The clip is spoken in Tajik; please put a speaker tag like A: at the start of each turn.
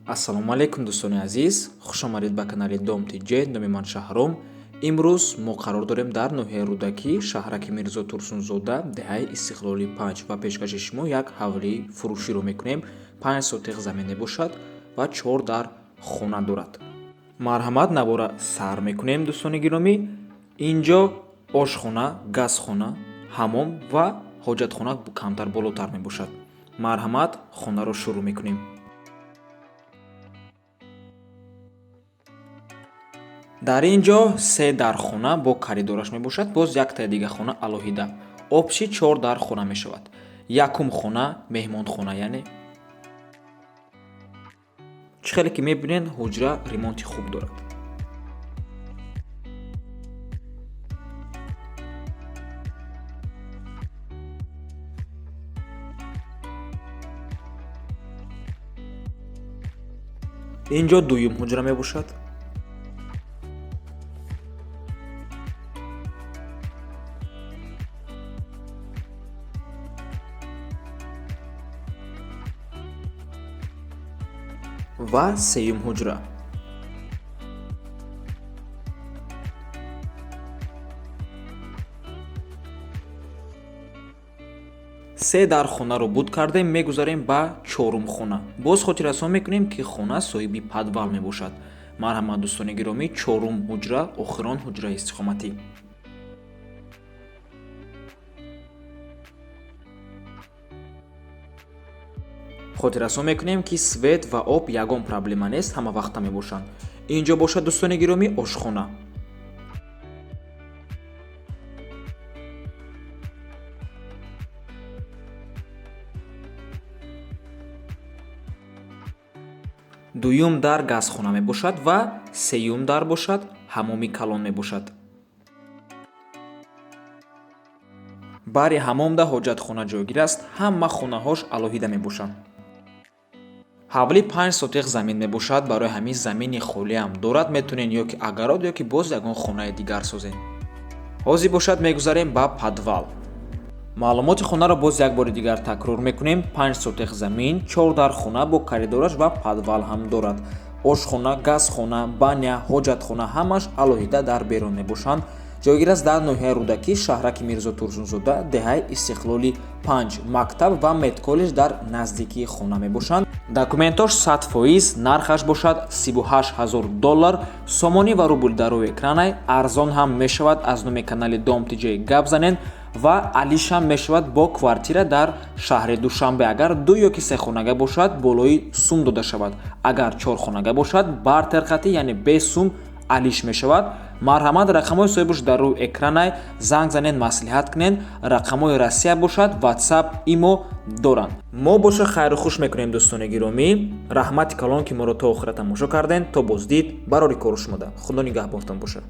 A: Ассалому алайкум, дӯстони азиз, хушомадед ба канали Дом ТЖ. Номи ман Шаҳром. Имрӯз мо қарор дорем дар ноҳияи Рӯдакӣ, шаҳраки Мирзо Турсунзода, деҳаи Истиқлоли 5 ва пешкаши шумо як ҳавлии фурӯширо мекунем. 5 сотиқ замин мебошад ва 4 дар хона дорад. Марҳамат, навора сар мекунем, дӯстони гиромӣ. Инҷо ошхона, газхона, ҳамом ва ҳоҷатхона камтар болотар мебошад. Марҳамат, хонаро шурӯъ мекунем. Дар ин ҷо се дархона бо коридораш мебошад, боз яктаи дига хона алоҳида. Общий 4 дархона мешавад. Якум хона меҳмонхона, яъне чӣ хеле ки мебинед, ҳуҷра ремонти хуб дорад. Ин ҷо дуюм ҳуҷра мебошад. Ва сеюм ҳуҷра. Се дар хонаро буд кардем, мегузарем ба чорум хона. Боз хотиррасон мекунем, ки хона соҳиби подвал мебошад. Марҳамат, дӯстони гиромӣ, чорум ҳуҷра, охирон ҳуҷраи истиқоматӣ. Хотиррасон мекунем, ки свет ва об ягон проблема нест, ҳама вақта мебошанд. Ин ҷо бошад, дӯстони гиромӣ, ошхона. Дуюм дар газхона мебошад ва сеюм дар бошад ҳамоми калон мебошад. Бари ҳамомда ҳоҷатхона ҷойгир аст, ҳама хонаҳош алоҳида мебошанд. Ҳавлӣ 5 сотиқ замин мебошад, барои ҳамин замини холиам дорад, метавонед ё ки огород, ё ки боз ягон хонаи дигар созед. Ҳозир бошад мегузарем ба подвал. Маълумоти хонаро боз як бори дигар такрор мекунем. 5 сотиқ замин, 4 дар хона бо коридораш ва подвал ҳам дорад. Ошхона, газхона, баня, ҳоҷатхона ҳамаш алоҳида дар берун мебошанд. Ҷойгир аст дар ноҳияи Рӯдакӣ, шаҳраки Мирзо Турсунзода, деҳаи Истиқлоли 5. Мактаб ва медколлеҷ дар наздикии хона мебошанд. Документош 100%, нархаш бошад 38 000 доллар, сомонӣ ва рубл дар рӯи экранай. Арзон ҳам мешавад, аз номи канали Дом ТЖ гап занед ва алиш ҳам мешавад бо квартира дар шаҳри Душанбе. Агар 2 ё ки 3 хонага бошад, болои сум дода шавад. Агар 4 хонага бошад, бартер хати, яъне бе сум алиш мешавад. Марҳамат, рақамҳои соҳибаш дар рӯи экранай, занг занед, маслиҳат кунед. Рақамҳои Россия бошад, WhatsApp, Имо доранд. Мо боша хайру хуш мекунем, дӯстони гиромӣ. Раҳмати калон, ки моро то охира тамошо кардем. То боздид, барори кору шумода. Худо нигаҳбонтон бошад.